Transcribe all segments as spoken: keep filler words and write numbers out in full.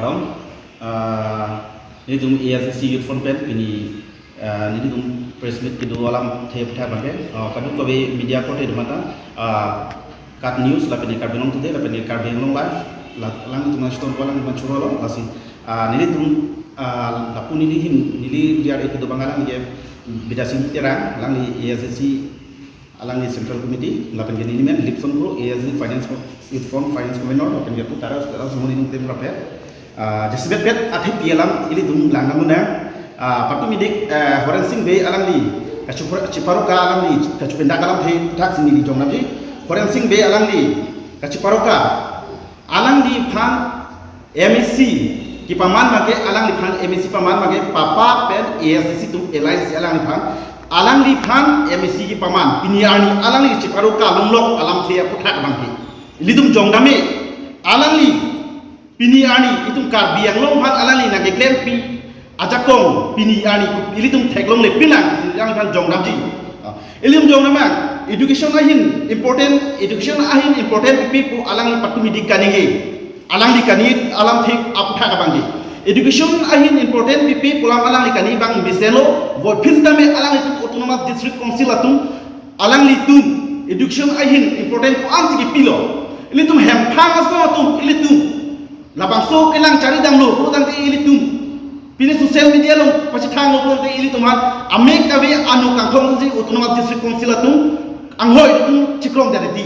Dong, ah, nelitum A S D C Youth Front pen pini, ah, nelitum press meet kedo alamthe aphuthak abangke, ah, kadokave media korte atum anta, ah, KAT News lapen Karbi Anglong Today lapen Karbi Anglong Live, la, alanglitum nangchetongpo, alanglitum nangchorolo, lasi, ah, nelitum, ah, lapu neli ahin, neli D R A kedo abang alang ke Bidya Sing Terang, alangli A S D C, alangli Central Committee, lapen ke neli men Lipson Kro, A S D C Finance Co-, Youth Front Finance Convener, lapen ke pu tara, tara semua nelitum rapet. Ah, jasemet pet athepi alam ilitum lang namun na. Ah, patumi dik, eh, Horensing Bey alangli, kachu-, kachiparoka alangli, kachupendak alamthe aphuthak si neli jongnamji. Horensing Bey alangli, kachiparoka, alangliphan M A C kepaman abangke, alangliphan M A C paman abangke, papa pen A S D C atum alliance alangliphan, alangliphan M A C kepaman, pini arni alangli kachiparoka longlok alamthe aphuthak abangke. Ilitum jongdam me, alangli pini arni itum Karbi Anglong aphan alangli nangkeklempi ajakong pini arni ilitum theklongle pinang, alangliphan jongdamji. Ah, ilitum jongdam ma, education ahin important, education ahin important pipe pu alangli patumi dik kaningje. Alangli kani alamthe aphuthak abangke. Education ahin important pipe pu alam alangli kani abang mesenlo, voiphit tame alanglitum Autonomous District Council atum, alanglitum education ahin important ko-an si kepilo. Ilitum hemphang aso atum, ilitum labangso kelang charidamlo pulotangte ilitum pini social media along pachethanglo pulotangte ilitum aphan amek kave anu kangthong si Autonomous District Council atum anghoi atum chikrong dariti.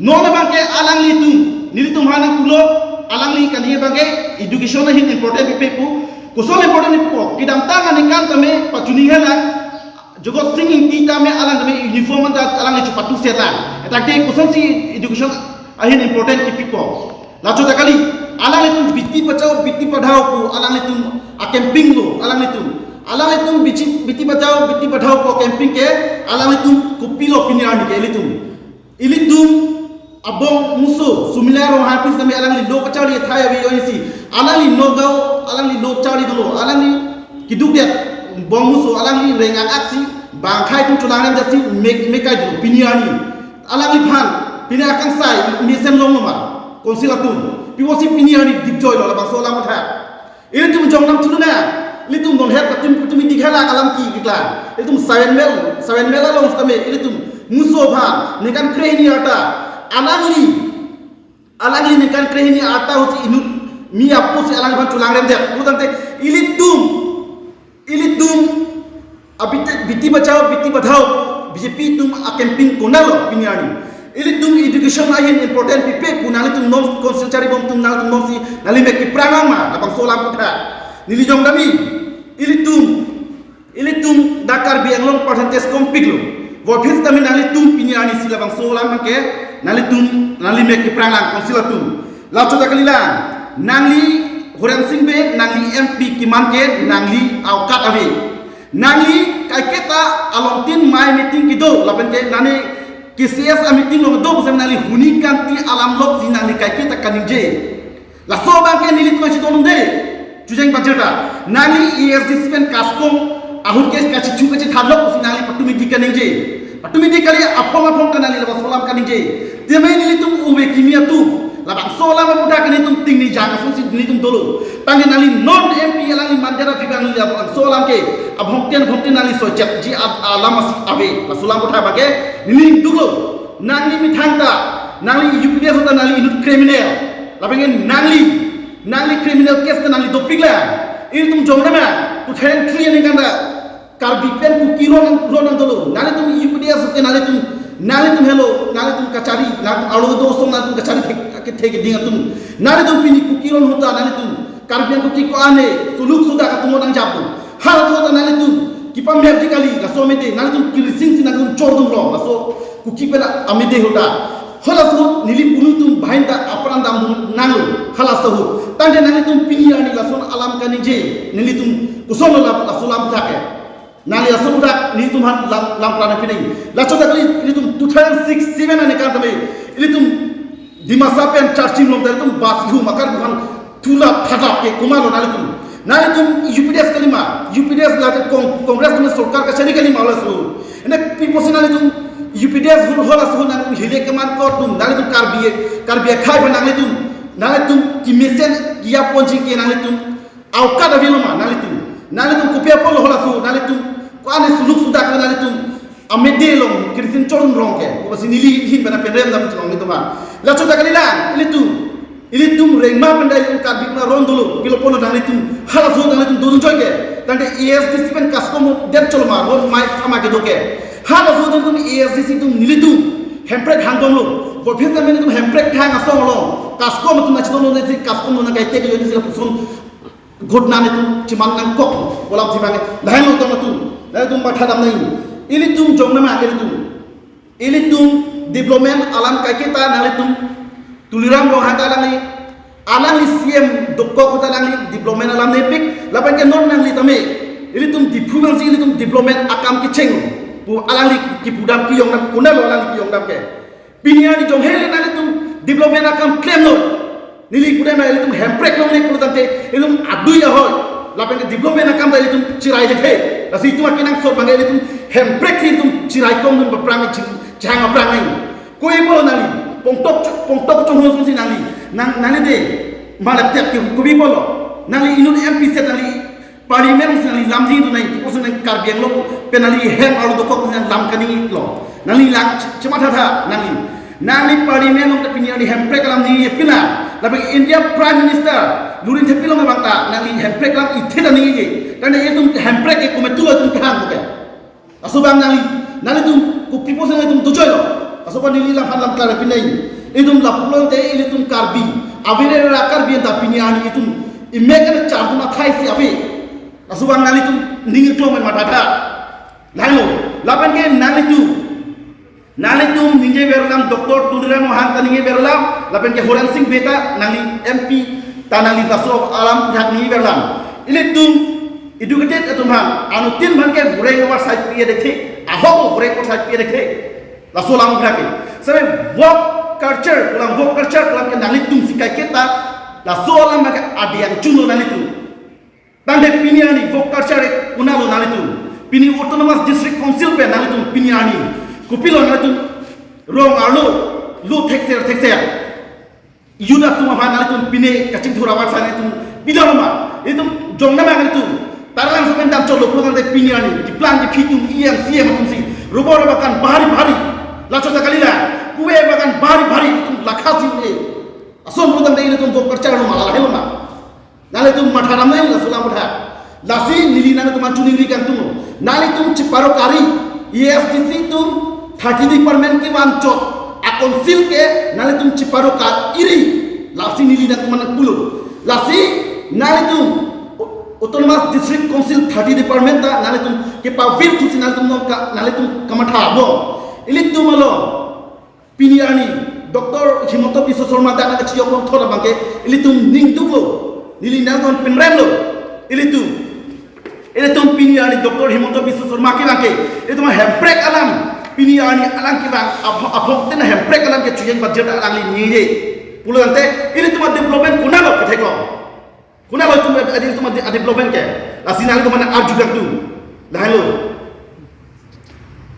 Non abangke alanglitum, nelitum aphan nangpulo, alangli kani abangke education ahin important pipe pu. Koson important pipo, kedamtang aningkan tame pachuninghe lang, Jagat Sing Engti tame alang tame uniform anta alangli chepatu selang. Etangte kosonsi education ahin important kepipo? Lachodak kali, alanglitum Beti Bachao Beti Padhao pu alanglitum a-campaign lo, alanglitum. Alanglitum Beti, Beti Bachao Beti Padhao pu a-campaign ke alanglitum kopilo pini arni ke ilitum. Ilitum abong muso Sumila Ronghangpi sitame alangli lo kacharli athai ave yo isi. Alangli Nagaon, alangli lo charli dolo. Alangli keduk det bong muso, alangli reng-an aksi bang akhei atum cholangrem jatsi mek, mekai dolo pini arni. Alangliphan pini akangsai mesen longlo ma Council atum? Pi apotsi pini arni dipjoilo labangso alam aphuthak? Ilitum jongdam thunang, ilitum non het atum, atum dik hela alam ke keklang. Ilitum seven mile, seven mile along sitame ilitum muso aphan ningkan krehini arta, alangli, alangli ningkan krehini arta ahutsi inut mi apo si alangliphan cholangrem det pulotangte ilitum, ilitum a Beti, Beti Bachao Beti Padhao B J P atum a-campaign konatlo pini arni? Ilitum education ahin important pipe pu nanglitum non Council charibom atum nanglitum nonsi nangli mek keprang lang ma labangso alam aphuthak? Neli jongdamji, ilitum, ilitum dak Karbi Anglong percentage kompiklo. Voiphit tame nanglitum pini arni si labangso alam abangke nanglitum nangli mek keprang lang Council atum. Lachodak kali lang, nangli Horensing Bey, nangli M P keman ke nangli aukat ave. Nangli kaiketa alongtin mai meeting kedo lapen ke nangli K C S a-meeting along do pusitame nangli huni kanti alam lok si nangli kaiketa kaningje. Laso abangke nelitum nangchedondunde. Chojeng bajeta, nangli A S D C pen kaskong ahut ke kachethu kachethan lok pusi nangli patumi dik kaningje. Patumi dik kali, aphong aphong ta nangli labangso alam kaningje. Tame nelitum ove kimi atum labangso alam aphuthak nelitum tingni jang asonsi nelitum dolo. Tangke nangli non M P alangli manjara phibang nangli labangso alam ke abhongten bhongten nangli sochetji a-, alam asi ave. Laso alam aphuthak abangke neli duklo. Nangli methang ta, nangli U P D S ta nangli inut criminal. Lapen ke nangli, nangli criminal case ta nangli dopik lang. Ilitum jongdam ma, two thousand three aningkan ta Karbi pen Kuki ron, ron nangdolo. Nanglitum U P D S ke nanglitum, nanglitum helo, nanglitum kachari, nanglitum arlo do song nanglitum kachari thek, ke thek ding atum. Nanglitum pini Kuki ron ahut ta nanglitum Karbi an Kuki ko-an ne, suluk suda atum nangjap do. Halaso ta nanglitum kepamepji kali, laso amede, nanglitum kirising si nanglitum chordun rong, laso Kuki pen amede ahut ta. Halaso ahut neli punu atum banghini ta apran damnanglo, halaso ahut. Tangte nanglitum pini arni lason alam kaningje, nelitum kosonlo la, laso alam aphuthak ke. Nangli laso aphuthak nelitum aphan lam, lam pran piding. Lachodak kali ilitum two thousand six seven aningkan tame ilitum Dimasa pen Charchim along ta ilitum bus ihum akar buhan thula phadak ke komatlo nanglitum. Nanglitum U P D S kalima, U P D S la Cong-, Congress atum sorkar kachari kalima halaso. Ene pi apotsi nanglitum U P D S hul halaso nanglitum hile keman kot atum, nanglitum Karbi, Karbi akhei aphan nanglitum Nanglitum kemesen kiya ponji ke nanglitum aukat avelo ma nanglitum. Nanglitum kopi apotlo halaso nanglitum ko-an suluk sudak nanglitum amede along kirisin chorun rong ke. Ko si neli hin bana penrem dam chelong nelitum ha. Laso ta kalilang ilitum. Ilitum rengma pen dai ilitum Karbi kena ron dolo. Pilo pono nanglitum halaso nanglitum dodun choi ke. Tangte A S D C pen CASCOM det cholo ma ron mai thama kedo ke. Halaso nanglitum A S D C atum nelitum hemprek hangdom lo. Ko phir ta nelitum hemprek hang asong lo. CASCOM atum na chidon lo si CASCOM lo na kai tek lo ni sila puson ghotna nelitum chiman nangkok. Kolam thimang lahai lo tong atum. Nanglitum matha dam nai. Ilitum jong nama ilitum. Ilitum development alam kaiketa nanglitum Tuliram Ronghang ta alangli, alangli C M dokok ta alangli development alam nepik, lapen ke non nangli tame ilitum Diphu bangsi ilitum development akam kecheng pu alangli kipudam kiyongdam, konatlo alangli kiyongdam ke. Pini arni jong hele nanglitum development akam klemlo. Neli pudam na ilitum hemprek longle pulo tangte ilitum adui ahoi. Lapen ke development akam ta ilitum chirai dethe. Lasi itum akenangsot abang ilitum hemprek si ilitum chirai kongdun baphrang chihang aphrang nai. Koi pulo nangli pongtok pongtok chonghong si nangli nang nangli de malap tep ke kopi pulo. Nangli inut M P set nangli parliament si nangli lamji tu nai puson nang Karbi Anglong pen nangli hem arlo dokok nang lam kaninglo. Nangli lang ch- chematha tha nangli. Nangli parliament along ta pini arni hemprek alam ni pila. Lapen India Prime Minister Lurin Thepi along abang ta nangli hemprek alam ithe ta ningje. Tangte itum hemprek ke kometu lo itum kehang ke. Laso abang nangli, nanglitum kopi puson nanglitum dojoilo. Laso abang neli lam han lam klar pinai. Itum lapulo te ilitum Karbi. Avire ra Karbi anta pini arni itum imek ana chardun athai si ave. Laso abang nanglitum ning klong men matha tha. Lailo, lapen ke nanglitum. Nanglitum ningjever alam Doctor Tuliram Ronghang ta ningjever alam, lapen ke Horen Sing Bey ta nangli M P ta nangli laso alam thak ningjever alam. Ilitum educated atum aphan, anuttin aphan ke goreng war side pi dekhe, ahok goreng war side pi dekhe. Laso alam thak ke. Sabe work culture, pulang work culture, pulang ke nanglitum si kaiketa, laso alam ke adiang chuno nanglitum. Tangte pini arni work culture konatlo nanglitum. Pini Autonomous District Council pen nanglitum pini arni. Kopilo nanglitum rong arlo lo thekser thekser. Youth atum aphan nanglitum pini kachingthur awan sa nanglitum pidaloma. Itum jong nama nanglitum. Tarlang sepen dam cholo pulo tangte pini arni. Keplang kephi atum E M C M atum si. Rubber bagan bahari bahari. Laso ta kalila. Kue bagan bahari bahari itum lakha si le. Ason pulo tangte ilitum work culture lo ma lahai lo ma. Nanglitum matha dam nai laso alam matha. Lasi neli nanglitum aphan choningri kangtung. Nanglitum cheparo kari, A S D C atum thirty department kevan chot a council ke nanglitum cheparo kari. Lasi neli nanglitum aphan pulo. Lasi nanglitum Autonomous District Council thirty department ta nanglitum kepavir thusi nanglitum nong ka nanglitum kamatha bo. Ilitum along. Pini arni Doctor Himanta Biswa Sarma dak kachiyok long thot abang ke ilitum ning duklo, neli nangton penremlo, ilitum, ilitum pini arni Doctor Himanta Biswa Sarma kevang ke ilitum hemprek alam, pini arni alang kevang aphong aphong tena hemprek alam ke chujeng budget alangli ningje pulo tangte ilitum development konatlo ketheklo. Konatlo itum adi itum adi development ke. Lasi nanglitum aphan arju kangtung. Lahai lo.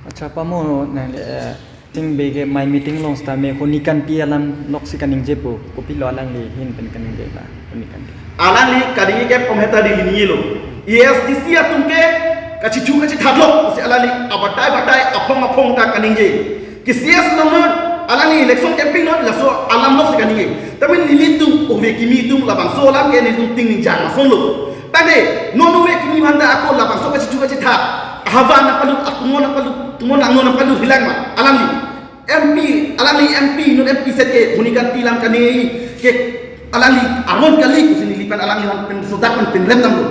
Acha pamo nang eh, ting bege mai meeting along seta me Honi Kanti alam loksi kaningje po. Kopilo alangli ahin pen kaningje la Honi Kanti. Alangli kaningje ke pom heta di ningje lo. A S D C atum ke kachichu kachithat lo. Si alangli abatai batai aphong aphong ta kaningje. Ke C S non non, alangli election campaign non, laso alam loksi kaningje. Tapi nelitum, ove kimi atum, labangso alam ke nelitum ting ningjang ason lo. Tangte, non ove kimi aphan ta ako labangso kachichu kachithat. Ahava nangpalut, atumon nangpalut, tumon nangnon nangpalut hilang ma, alangli. M P, alangli M P, non M P set ke, Honi Kanti alam kaningje, ke, alangli, aron kali, kusi neli aphan alangli aphan pen sodak pen penrem damlo.